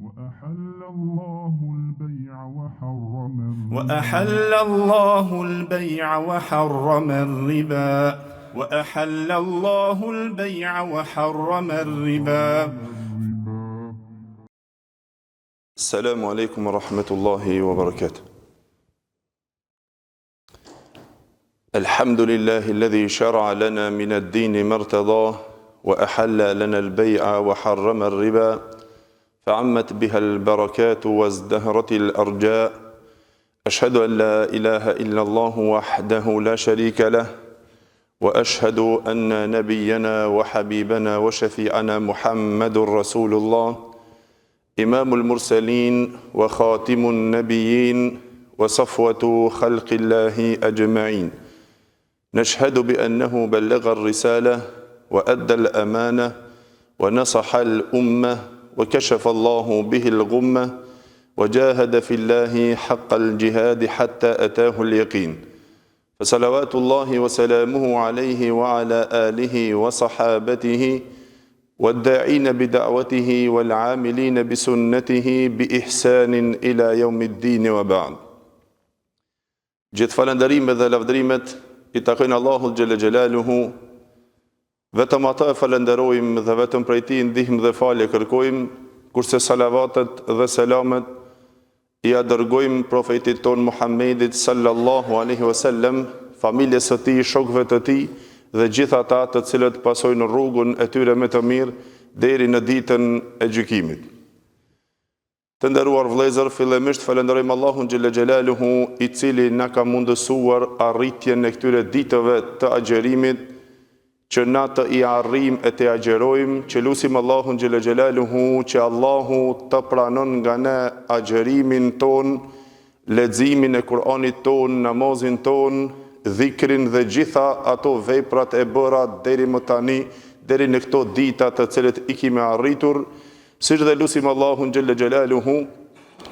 وأحل الله البيع وحرم الربا وأحل الله البيع وحرم الربا وأحل الله البيع وحرم الربا السلام عليكم ورحمة الله وبركاته. الحمد لله الذي شرع لنا من الدين ما ارتضاه وأحل لنا البيع وحرم الربا فعمت بها البركات وازدهرت الأرجاء أشهد أن لا إله إلا الله وحده لا شريك له وأشهد أن نبينا وحبيبنا وشفيعنا محمد رسول الله إمام المرسلين وخاتم النبيين وصفوة خلق الله أجمعين نشهد بأنه بلغ الرسالة وأدى الأمانة ونصح الأمة وكشف الله به الغمة وجاهد في الله حق الجهاد حتى أتاه اليقين فصلوات الله وسلامه عليه وعلى آله وصحابته والداعين بدعوته والعاملين بسنته بإحسان إلى يوم الدين وبعد Gjithë falënderimet dhe lavdërimet i takojnë Allahut xhelle xhelaluhu. Vetëm atë e falënderojmë dhe vetëm prej tij ndihmë dhe falje kërkojmë, kurse salavatet dhe selamet ia dërgojmë profetit tonë Muhammedit sallallahu alaihi wasallam, familjes së tij, shokëve të tij dhe gjithë ata të cilët pasojnë rrugën e tyre me të mirë deri në ditën e gjykimit. Të nderuar vëllezër, fillimisht falënderojmë Allahun xhelle xhelaluhu, i cili na ka mundësuar arritjen e këtyre ditëve të agjërimit, që na të i arrijmë e të agjërojmë, që lusim Allahun xhelle xhelaluhu që Allahu të pranon nga ne agjërimin tonë, leximin e Kur'anit tonë, namazin tonë, dhikrin dhe gjitha ato veprat e bëra deri më tani, deri në këto dita të cilët i kemi arritur, siç dhe lusim Allahun xhelle xhelaluhu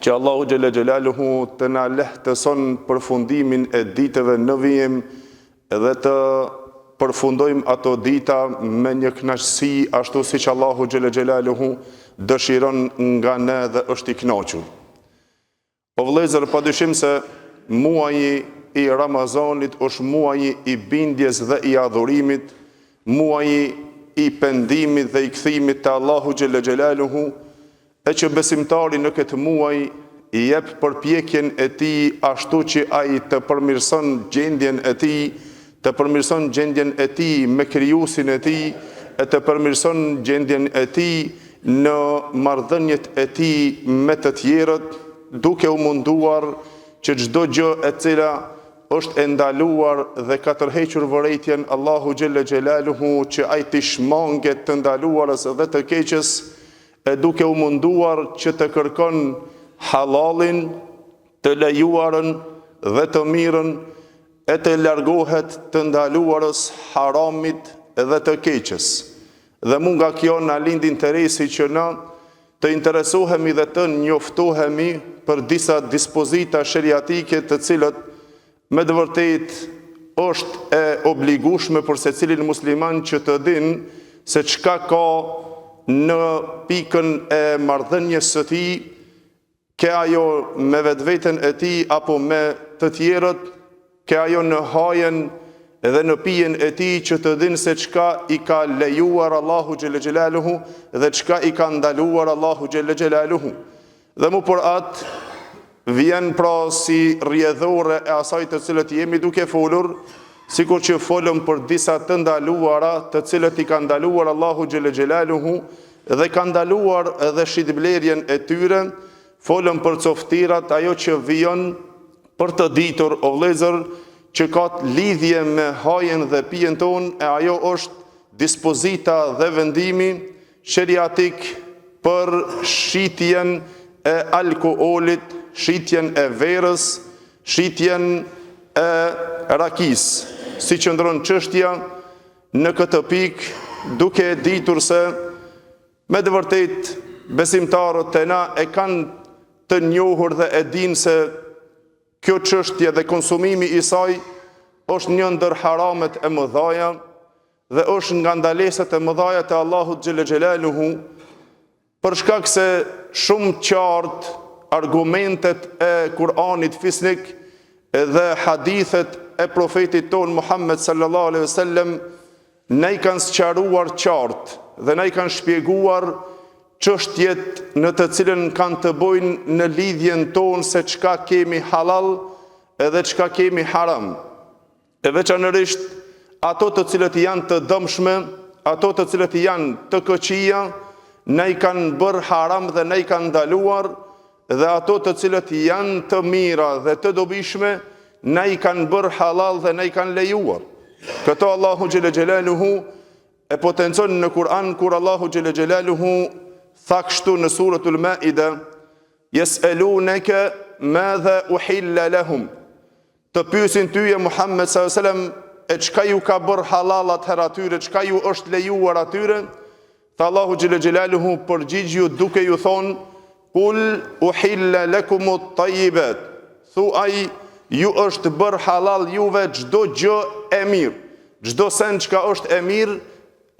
që Allahu xhelle xhelaluhu të na lehtëson përfundimin e ditëve në vijim Dhe të përfundojmë ato dita me një kënaqësi ashtu siç Allahu xhelle xhelaluhu dëshiron nga ne dhe është i kënaqur. O vëllezër, padyshim se muaji i Ramazanit është muaji i bindjes dhe i adhurimit, muaji i pendimit dhe i kthimit te Allahu xhelle xhelaluhu, E që besimtari në këtë muaj i jep përpjekjen e tij ashtu që ai të përmirëson gjendjen e tij, të përmirëson gjendjen e tij me Krijuesin e tij, e të përmirëson gjendjen e tij në marrëdhëniet e tij me të tjerët, duke u munduar që çdo gjë e cila është e ndaluar dhe ka tërhequr vërejtjen Allahu xhelle xhelaluhu që ai t'i shmanget të ndaluarës dhe të keqes, e duke u munduar që të kërkon hallallin, të lejuarën dhe të mirën, e të largohet të ndaluarës, haramit dhe të keqes. Dhe mu nga kjo na lind interesi që na të interesohemi dhe të njoftohemi për disa dispozita sheriatike të cilët Me të vërtetë është e obligueshme për secilin musliman që të din se çka ka në pikën e marrëdhënies së tij, ke ajo me vetveten e tij apo me të tjerët, ke ajo në hajen dhe në pijen e tij që të din se çka i ka lejuar Allahu xhelle xhelaluhu dhe çka i ka ndaluar Allahu xhelle xhelaluhu. Dhe mu për atë vjen pra si rrjedhore e asaj të cilët jemi duke folur, sikur që folëm për disa të ndaluara të cilët i ka ndaluar Allahu xhelle xhelaluhu dhe ka ndaluar edhe shitblerjen e tyre, folëm për coftirat, ajo që vijon për të ditur o vëllezër që ka lidhje me hajen dhe pijen tonë e ajo është dispozita dhe vendimi sheriatik për shitjen e alkoolit, shitjen e verës, shitjen e rakisë. Si qëndron çështja në këtë pikë, duke e ditur se me të vërtetë besimtarët te na e kanë të njohur dhe e dinë se kjo çështje dhe konsumimi i saj është një ndër haramet e mëdhaja, dhe është nga ndalesat e mëdhaja të Allahut xhelle xhelaluhu. Për shkak se shumë qartë argumentet e Kur'anit fisnik dhe hadithet e profetit tonë Muhammed sallallahu alaihi wasallam na i kanë sqaruar qartë dhe na i kanë shpjeguar çështjet në të cilën kanë të bëjnë në lidhjen tonë se çka kemi halal edhe çka kemi haram. E veçanërisht ato të cilët janë të dëmshme, ato të cilët janë të këqija, na i kanë bërë haram dhe na i kanë ndaluar, dhe ato të cilët janë të mira dhe të dobishme, na i kanë bërë halal dhe na i kanë lejuar. Këto Allahu xhele xhelaluhu e potencon në Kur'an kur Allahu xhele xhelaluhu tha kështu në suratul Maide, "Yes'alunaka madha uhilla lahum?" Të pyesin ty ja Muhammed sallallahu alaihi wasallam e çka ju ka bërë halal atëherë atyre, çka ju është lejuar atyre? Tha Allahu xhele xhelaluhu përgjigju duke ju thonë Kul uhilla lakum at-tayyibat. Thuaj ju është bërë halal juve çdo gjë e mirë. Çdo send çka është e mirë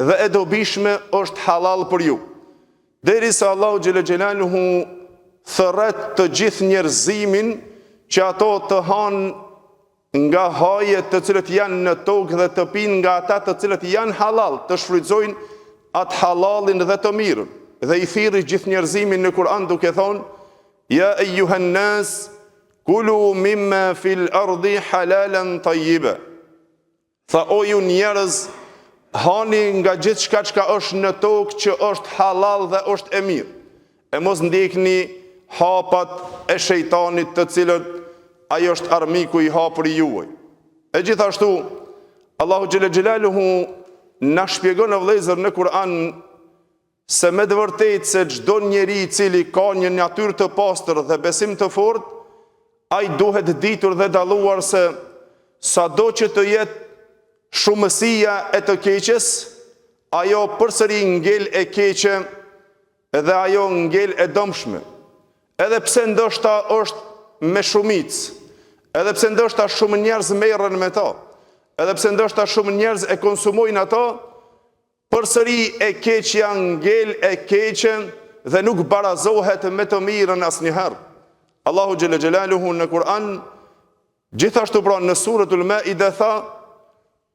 dhe e dobishme është halal për ju. Derisa Allahu xhele xhelaluhu thërret të gjithë njerëzimin që ato të hanë nga hajet të cilët janë në tokë dhe të pinë nga ata të cilët janë halal, të shfrytëzojnë atë halalin dhe të mirën. Dhe i thirri gjithë njerëzimin në Kur'an duke thonë: Ja ejuhan nas, kulu mimma fil ardi halalan tayyiba. Tha o ju njerëz, hani nga gjithçka çka është në tokë që është halal dhe është e mirë, e mos ndjekni hapat e shejtanit të cilët ai është armiku i hapur i juaj. E gjithashtu, Allahu xhele xhelaluhu na shpjegon o vëllezër në Kur'an Se me të vërtetë se çdo njeri i cili ka një natyrë të pastër dhe besim të fortë, ai duhet ditur dhe dalluar se sado që të jetë shumësia e të keqes, ajo përsëri ngel e keqe dhe ajo ngel e dëmshme. Edhe pse ndoshta është me shumicë, edhe pse ndoshta shumë njerëz merren me to, edhe pse ndoshta shumë njerëz e konsumojnë ato, Përsëri e keqja ngel e keqe dhe nuk barazohet me të mirën asnjëherë. Allahu xhele xhelaluhu në Kur'an gjithashtu pra në suratul Maide tha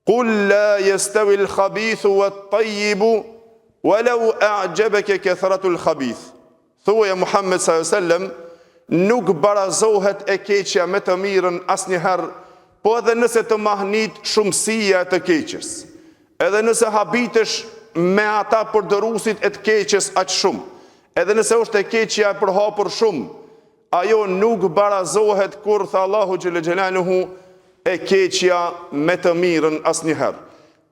Kul la yastawi al-khabithu wat-tayyibu walau a'jabaka kathratu al-khabith. Thuaj Muhammed sallallahu alaihi wasallam nuk barazohet e keqja me të mirën asnjëherë, po edhe nëse të mahnit shumësia e të keqes. Edhe nëse habitesh me ata përdoruesit e të keqes aq shumë, edhe nëse është e keqja e përhapur shumë, ajo nuk barazohet kurrë tha Allahu xhele xhelaluhu e keqja me të mirën asnjëherë.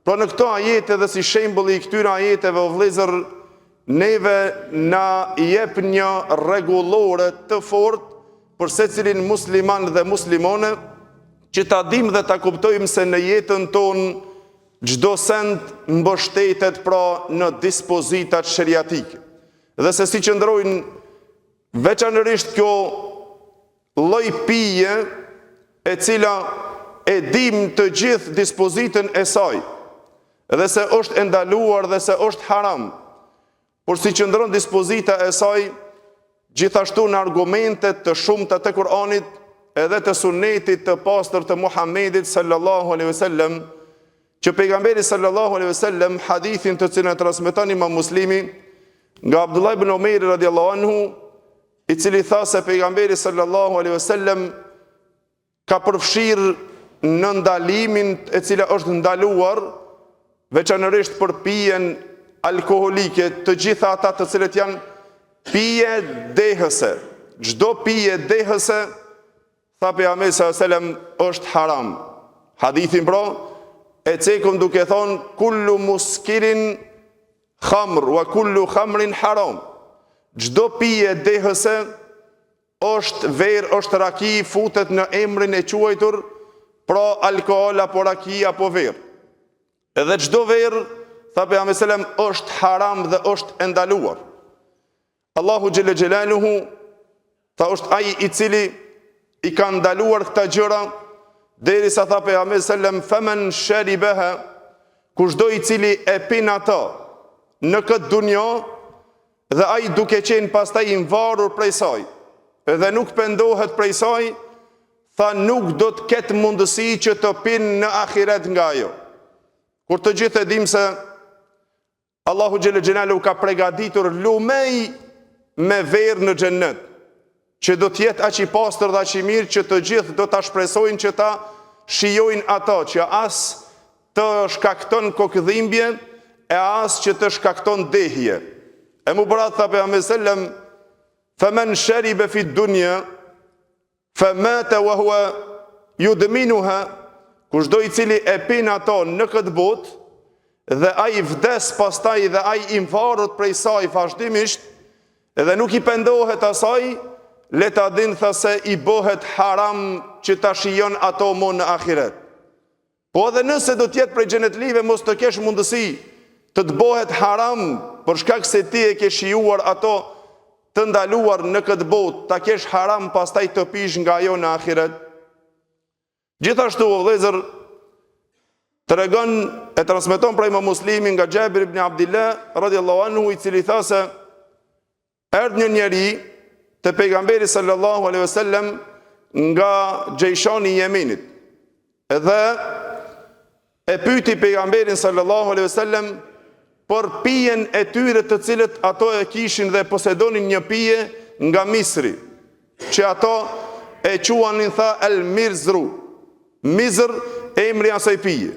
Pra në këto ajete dhe si shembulli i këtyre ajeteve o vëllezër neve na jep një rregullore të fortë për secilin musliman dhe muslimane që ta dimë dhe ta kuptojmë se në jetën tonë çdo send mbështetet pra në dispozitat sheriatike. Dhe se si qëndrojnë veçanërisht kjo lloj pije e cila e dimë të gjithë dispozitën e saj dhe se është e ndaluar dhe se është haram, por si qëndron dispozita e saj gjithashtu në argumente të shumta të Kur'anit edhe të sunnetit të pastër të Muhammedit sallallahu alaihi wasallam, që pejgamberi sallallahu alaihi wasallam hadithin të cilin e transmeton Imam Muslimi nga Abdullah ibn Omeri radiallahu anhu i cili tha se pejgamberi sallallahu alaihi wasallam ka përfshirë në ndalimin e cila është ndaluar veçanërisht për pijen alkoolike të gjitha ata të cilët janë pije dehëse. Çdo pije dehëse tha pejgamberi sallallahu alaihi wasallam është haram. Hadithin pra e cekum duke thonë kullu muskirin Khamr wa kullu khamrin haram. Çdo pije dehëse është verë, është raki, futet në emrin e quajtur pra alkool apo raki apo verë. Edhe çdo verë, tha pejgamberi sallam, është haram dhe është e ndaluar. Allahu xhele xhelaluhu tha është ai i cili i ka ndaluar këta gjëra derisa tha pejgamberi sallam faman sharibaha kushdo i cili e pin ato në këtë dunja. Dhe ai duke qenë pastaj i mvarur prej saj dhe nuk pendohet prej saj, tha nuk do të ketë mundësi që të pin në ahiret nga ajo. Kur të gjithë e dimë se Allahu xhele xhelaluhu ka pregaditur lumej me verë në xhennet, që do të jetë aq i pastër dhe aq i mirë që të gjithë do ta shpresojnë që ta shijojnë ato, që as të shkakton kokëdhimbje e as që të shkakton dehje. E mu për atë tha pejgamberi sellem, fe men sheribe fi dunja, Fe mate wa huwa yudminuha, kushdo i cili e pin ato në këtë botë dhe ai vdes pastaj dhe ai i mvaret prej saj vazhdimisht dhe nuk i pendohet asaj, le ta din tha se i bëhet haram që ta shijon ato mo në ahiret. Po edhe nëse do të jetë prej xhenetlive mos të kesh mundësi të të bëhet haram për shkak se ti e ke shijuar ato të ndaluar në këtë botë, ta kesh haram pastaj të pish nga ajo në ahiret. Gjithashtu o vëllezër tregon e transmeton pra Imam Muslimi nga Xhabir ibn Abdullah radhiyallahu anhu i cili tha se Erdh një njeri te pejgamberi sallallahu alaihi wasallam nga Xhejshani i Jemenit. Edhe e pyeti pejgamberin sallallahu alaihi wasallam për pijen e tyre të cilët ato e kishin dhe posedonin një pije nga Misri, që ato e quanin tha El Mirzru. Mizr emri i asaj pije.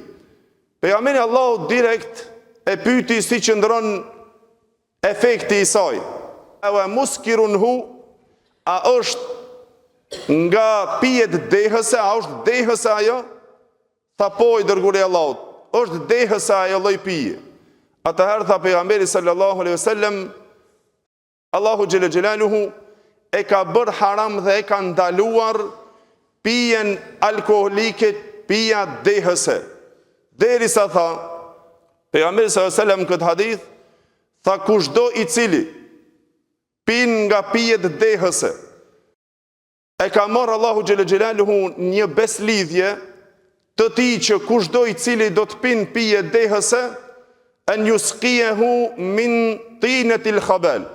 Pejgamberi i Allahut direkt e pyeti si qëndron Efekti i saj, Ewa muskirun hu, a është nga pijet dehëse, a është dehëse ajo? Tha po i dërguari i Allahut, është dehëse ajo lloj pije. Atëherë tha pejgamberi sallallahu alaihi wasallam, Allahu xhele xhelaluhu e ka bërë haram dhe e ka ndaluar pijen alkoolike, pija dehëse. Derisa tha, Pejgamberi sallallahu alejhi ve sellem këtë hadith tha kushdo i cili pin nga pijet dehëse e ka marrë Allahu xhele xhelaluhu një beslidhje të tij që kushdo i cili do të pin pije dehëse en jusqijehu min tinetil khabal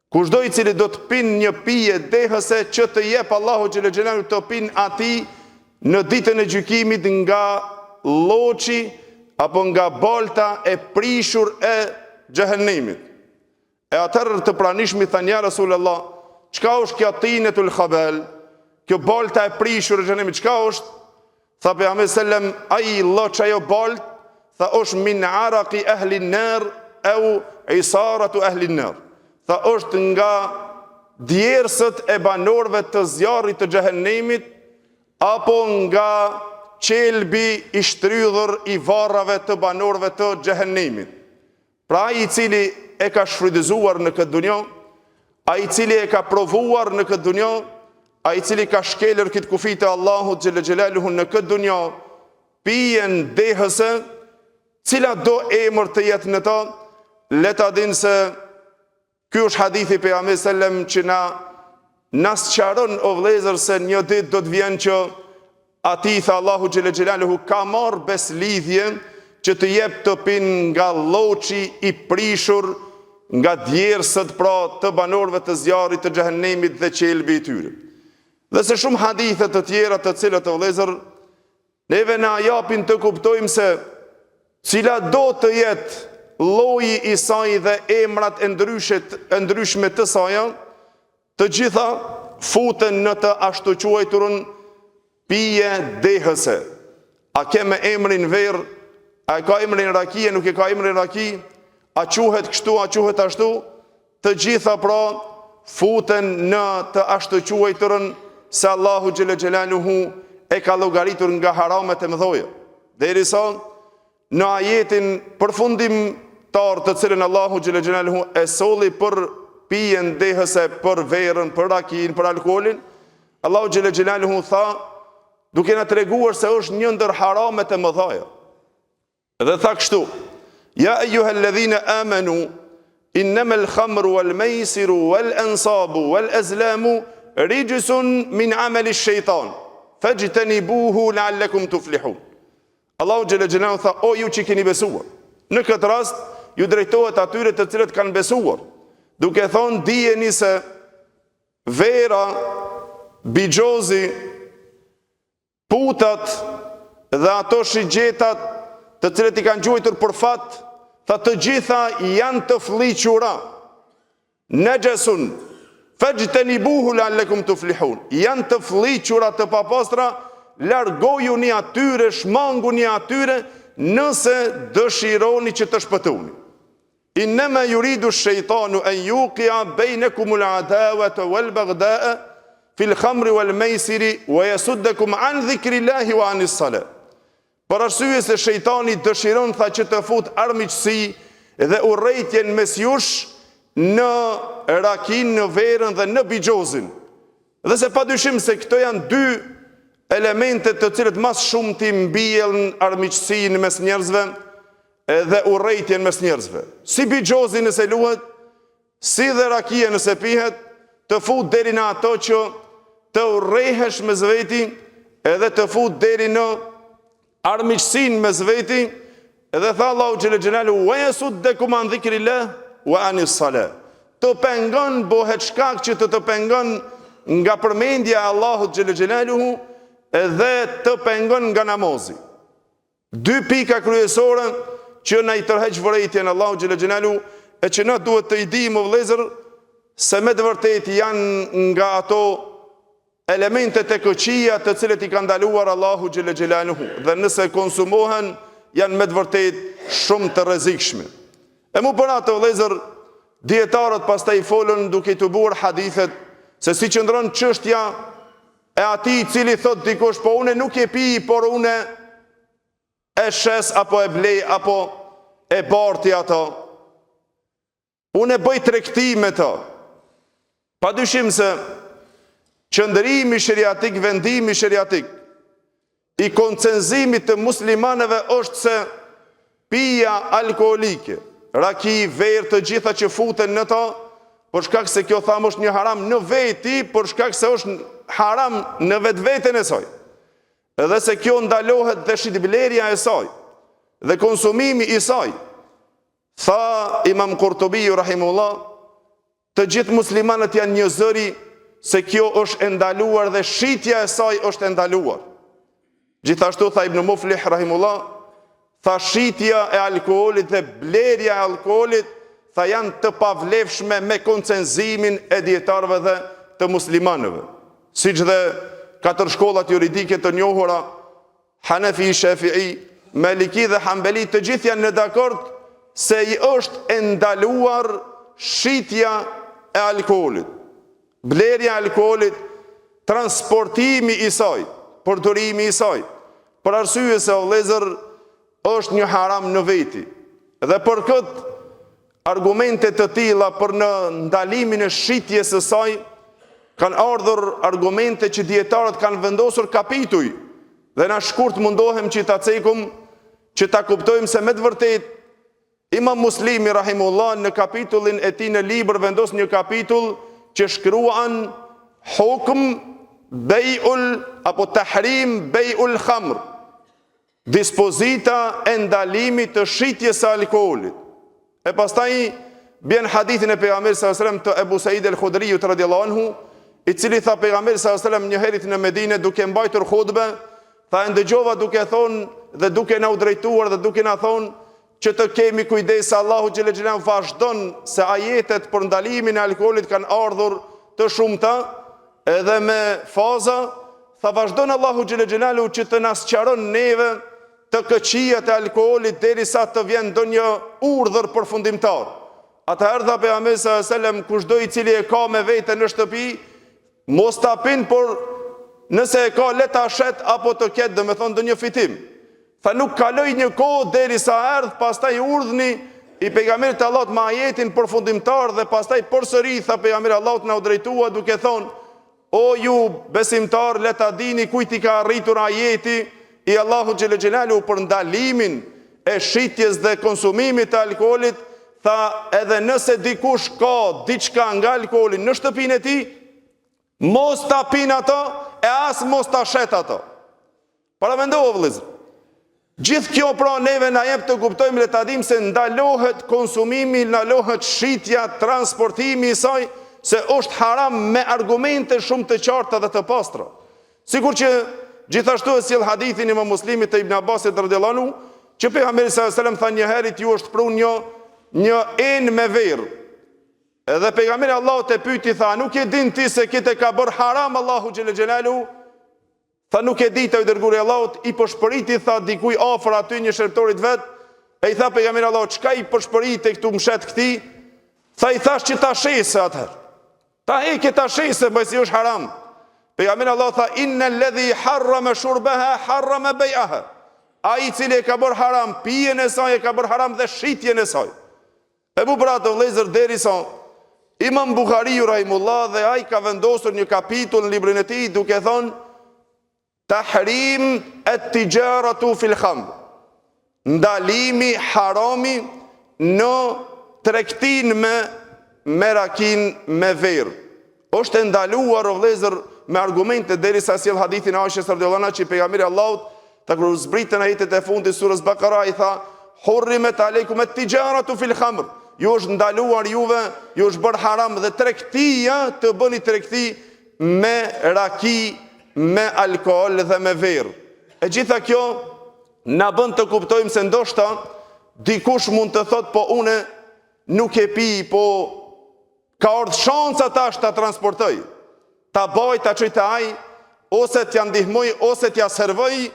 Kushdo i cili do të pin një pije dehëse që të jep Allahu xhele xhelaluhu të pin atij në ditën e gjykimit nga lloçi apo nga balta e prishur e xhehenemit. E atëherë të pranishmit thanë ja Resulallah, çka është kjo tinetul khabal? Kjo balta e prishur e xhehenemit, çka është? Tha pejgamberi sellem, ai lloç ajo balt, tha është min araqi ehli nar au isaratu ehli nar. Tha është nga djersët e banorëve të zjarrit të xhehenemit apo nga qelbi i shtrydhur i varrave të banorëve të xhehenemit. Pra ai i cili e ka shfrytëzuar në këtë dunja, ai i cili e ka provuar në këtë dunja, ai i cili ka shkelur këtë kufi të Allahut xhele xhelaluhu në këtë dunja, pijen dehëse, cila do emër të jetë në ta, le ta dinë se Ky është hadithi i pejgamberit sellem që na na sqaron o vëllezër se një ditë do të vjen që atij tha Allahu xhele xhelaluhu ka marr beslidhje që të jep të pin nga lloçi i prishur nga djersët pra të banorëve të zjarrit të xhehenemit dhe qelbi i tyre. Dhe se shumë hadithe të tjera të cilat o vëllezër Neve na japin të kuptojmë se cila do të jetë lloji i saj dhe emrat e ndryshet, e ndryshme të saja, të gjitha futen në të ashtuquajturën pije dehëse. A ke me emrin verë, a e ka emrin raki, e nuk e ka emrin raki, a quhet kështu, a quhet ashtu, Të gjitha pra futen në të ashtuquajturën se Allahu xhele xhelaluhu e ka llogaritur nga haramet e mëdhoja. Derisa në ajetin përfundimtar të cilën Allahu xhele xhelaluhu e solli për pijen dehëse, për verën, për rakinë, për alkoolin, Allahu xhele xhelaluhu tha duke na treguar se është një ndër haramet e mëdhaja. Dhe tha kështu: Ja ejuhel-ledhine amenu innemel khamru wal mejsiru wal ansabu wal azlamu rijsun min ameli shejtan fexhtenibuhu la'allekum tuflihun. Allahu xhele xhelaluhu tha o ju që keni besuar. Në këtë rast ju drejtohet atyre të cilët kanë besuar. Duke thonë dijeni se vera, bixhozi, putat dhe ato shigjetat të cilët i kanë gjuajtur për fat, tha të gjitha janë të flliqura. Nexhesun, fexhtenibuhu lealekum tuflihun. Janë të flliqura të papastra, largojuni atyre, shmanguni atyre, nëse dëshironi që të shpëtoni. Innema yuridu ash-shaytanu an yuqi'a baynakum al-adawata wal-baghda'a fil khamri wal maisiri wa yasuddakum an dhikrillahi wa anis salah. Për arsye se shejtani dëshiron tha që të fut armiqësi dhe urrejtjen mes jush në rakinë, në verën dhe në bixhozin. Dhe se padyshim se këto janë dy elemente të cilët ma së shumti mbjellin armiqësinë mes njerëzve dhe urrejtjen mes njerëzve. Si bixhozi nëse luhet, si dhe rakia nëse pihet, të fut deri në ato që të urrehesh mes veti, edhe të fut deri në armiqësinë mes veti, edhe tha Allahu xhele xhelaluhu wa yasuddakum an dhikrillah wa anis salah. Të pengon bëhet shkak që të të pengon nga përmendja e Allahut xhele xhelaluhu edhe të pengon nga namazi. Dy pika kryesore që na i tërheq vërejtjen Allahu xhele xhelaluhu e që na duhet të i dimë o vëllezër se me të vërtetë janë nga ato elementet e këqija të cilët i ka ndaluar Allahu xhele xhelaluhu dhe nëse konsumohen janë me të vërtetë shumë të rrezikshme. E mu për atë vëllezër dijetarët pastaj folën duke i tubuar hadithet se si qëndron çështja E atij i cili thotë dikush po une nuk e pi, por une e shes apo e blej apo e barti ato. Une bëj tregti me to. Pa dyshim se qëndrimi sheriatik, vendimi sheriatik, i koncenzimit të muslimanëve është se pija alkoolike, raki, verë të gjitha që futen në to, për shkak se kjo thamë është një haram në veti, për shkak se është haram në vetveten e saj. Edhe se kjo ndalohet dhe shitblerja e saj dhe konsumimi i saj. Tha Imam Kurtubiu rahimullah, Të gjithë muslimanët janë një zëri se kjo është e ndaluar dhe shitja e saj është e ndaluar. Gjithashtu tha Ibn Muflih rahimullah, tha shitja e alkoolit dhe blerja e alkoolit tha janë të pavlefshme me konsenzimin e dijetarëve dhe të muslimanëve. Siç dhe katër shkollat juridike të njohura Hanefi, Shafi'i, Maliki dhe Hanbeli të gjithë janë në dakord se i është e ndaluar shitja e alkoolit, blerja e alkoolit, transportimi i saj, përdorimi i saj. Për arsye se o vëllezër është një haram në veti. Dhe për këtë Argumente të tilla për në ndalimin e shitjes së saj kanë ardhur argumente që dijetarët kanë vendosur kapituj dhe na shkurt mundohem që ta cekum që ta kuptojmë se me të vërtetë Imam Muslimi rahimullah në kapitullin e tij në libër vendos një kapitull që shkruan hukm bejul apo tahrim bejul khamr Dispozita e ndalimit të shitjes së alkoolit. E pastaj bjen hadithin e pejgamberit sallallahu alajhi wasallam të Ebu Said el-Khudriut radhiyallahu anhu, i cili tha pejgamberi sallallahu alajhi wasallam një herit në Medinë duke mbajtur hutbe, tha e ndëgjova duke thonë dhe duke na u drejtuar dhe duke na thonë që të kemi kujdes se Allahu xhele xhelaluhu vazhdon se ajetet për ndalimin e alkoolit kanë ardhur të shumta edhe me faza, tha vazhdon Allahu xhele xhelaluhu që të na sqaron neve të këqijat e alkoolit derisa të vjen ndonjë urdhër përfundimtar. Atëherë tha pejgamberi sallallahu alajhi wasallam kushdo i cili e ka me vete në shtëpi, Mos ta pin, por nëse e ka le ta shet apo të ketë, domethënë ndonjë fitim. Tha nuk kaloi një kohë derisa erdh pastaj urdhni i pejgamberit të Allahut me ajetin përfundimtar dhe pastaj përsëri tha pejgamberi i Allahut na u drejtua duke thonë o ju besimtarë le ta dini kujt i ka arritur ajeti i Allahut xhele xhelaluhu për ndalimin e shitjes dhe konsumimit të alkoolit, tha edhe nëse dikush ka diçka nga alkooli në shtëpinë e tij, mos ta pin ato e as mos ta shet ato. Paramendo o vëllezër. Gjithë kjo pra neve na jep të kuptojmë dhe ta dimë se ndalohet konsumimi, ndalohet shitja, transportimi i saj, se është haram me argumente shumë të qarta dhe të pastra. Sikur që gjithashtu e sjell hadithin Imam Muslimi të Ibn Abbasit radhiyallahu anhu, që pejgamberi sallallahu alajhi wasallam tha një herit ju është pru një një enë me verë. Edhe pejgamberi i Allahut e pyeti tha, nuk e din ti se këtë e ka bërë haram Allahu xhele xhelaluhu? Tha nuk e dita o i dërguari i Allahut, i pëshpëriti tha dikuj afër aty një shërbëtorit vet, e i tha pejgamberi i Allahut, çka i pëshpërite këtu mshet këtij? Tha i thash që ta shesë atëherë. Ta heke ta shesë, mbasi është haram. Pejgamberi i Allahut tha inna alladhi harrama shurbaha harrama bay'aha. Ai i cili e ka bërë haram pijen e saj e ka bërë haram dhe shitjen e saj. E bu pra atë vëllezër derisa Imam Buhariu rahimullah dhe ai ka vendosur një kapitull në librin e tij duke thënë Tahrim et-tijaratu fil khamr. Ndalimi harami në tregtinë me me rakinë me verë. Është e ndaluar o vëllezër me argumente derisa sjell hadithin e Aishës radhiyallahu anha që pejgamberi i Allahut tha kur zbritën ajetet e fundit surës Bakara i tha hurrimet alejkum et-tijaratu fil khamr. Ju është ndaluar juve, ju është bërë haram dhe tregtia të bëni tregti me raki, me alkool dhe me verë. E gjitha kjo na bën të kuptojmë se ndoshta dikush mund të thotë po une nuk e pi, po ka ardhë shanca tash ta transportoj, ta baj, ta çoj te ai, ose t'ja ndihmoj, ose t'ja servoj,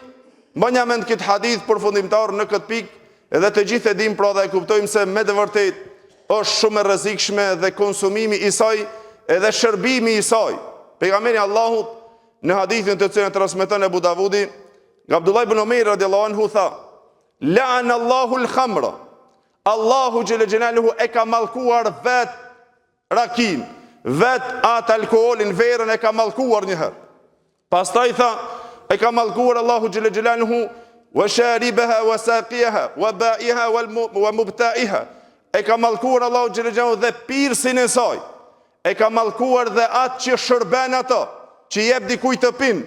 mbanja mend këtë hadith përfundimtar në këtë pikë, edhe të gjithë e dimë pra dhe e kuptojmë se me të vërtetë është shumë e rrezikshme dhe konsumimi i saj edhe shërbimi i saj. Pejgamberi i Allahut në hadithin të cilin e transmeton Ebu Davudi, nga Abdullah ibn Omer radiallahu anhu tha: "La'an Allahu al-khamra." Allahu xhele xhelaluhu e ka mallkuar vet rakin, vet atë alkoolin, verën e ka mallkuar një herë. Pastaj tha, e ka mallkuar Allahu xhele xhelaluhu wa sharibaha wa saqiha wa ba'iha wa mubta'iha. E ka mallkuar Allahu xhele xhelaluhu dhe pirësin e saj. E ka mallkuar dhe atë që shërben ato, që jep dikujt të pin.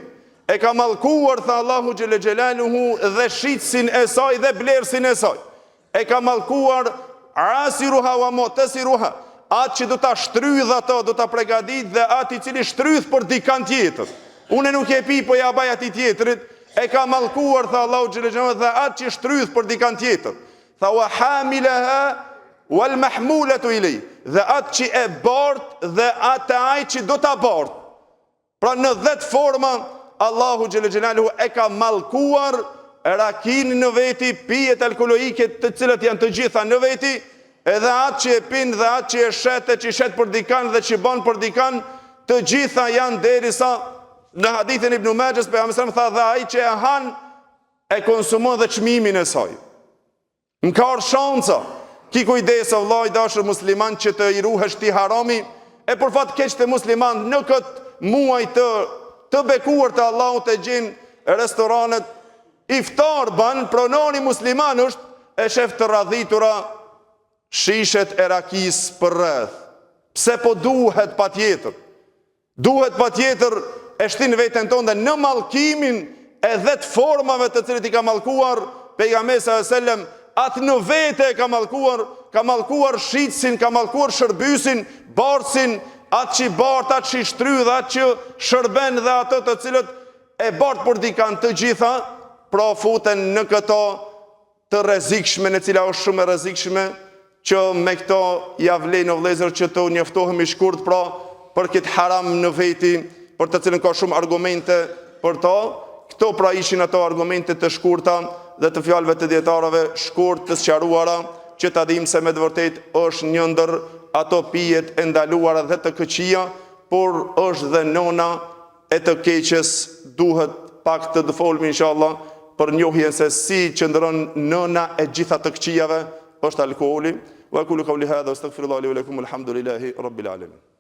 E ka mallkuar tha Allahu xhele xhelaluhu dhe shitësin e saj dhe blerësin e saj. E ka mallkuar asiruha wa mu'tasiruha, atë që do ta shtrydh ato, do ta pregadit dhe atë i cili shtrydh për dikan tjetër. Unë nuk e pi, po ja baj atij tjetrit. E ka mallkuar tha Allahu xhele xhelaluhu dhe atë që shtrydh për dikan tjetër. Tha wa hamilaha wal mahmulatu ilay, dhe atë që e bart dhe atë ai që do ta bart. Pra në dhet forma Allahu xhele xhelaluhu e ka mallkuar rakinë në veti, pijet alkoolike të cilat janë të gjitha në veti, edhe atë që e pin dhe atë që e shet e që shet për dikan dhe që ban për dikan, të gjitha janë derisa në hadithin Ibn Maxhes pejgamberi tha dhe ai që e han e konsumon dhe çmimin e saj. Më ka ardhë shanca, ki kujdes o vlla i dashur musliman që të i ruhesh ti harami, e për fat keq te musliman në këtë muaj të, të bekuar të Allahut e gjen restoranet iftar ban, pronari musliman është e shef të radhitura shishet e rakisë përreth. Pse po duhet patjetër? Duhet patjetër e shtin veten tonë dhe në mallkimin e dhet formave të cilët i ka mallkuar pejgamberi sallallahu alajhi wasallam, atë në vete e ka mallkuar, ka mallkuar shitësin, ka mallkuar shërbysin, bartësin, atë që bart, atë që shtrydh, atë që shërben dhe ato të cilët e bart për dikan të gjitha, pra futen në këto të rrezikshme, e cila është shumë e rrezikshme, që me këto ja vlen o vëllezër që të njoftohemi shkurt pra për këtë haram në veti, për të cilën ka shumë argumente për to. Këto pra ishin ato argumente të shkurta dhe të fjalëve të dijetarëve shkurt të sqaruara, që ta dimë se me të vërtetë është një ndër ato pijet e ndaluara dhe të këqija, por është dhe nona e të keqes duhet pak të folmi inshallah për njohjen se si qëndron nëna e gjitha të këqijave është alkooli wa aqulu qawli hadha astaghfirullah li wa lakum alhamdulillahi rabbil alamin.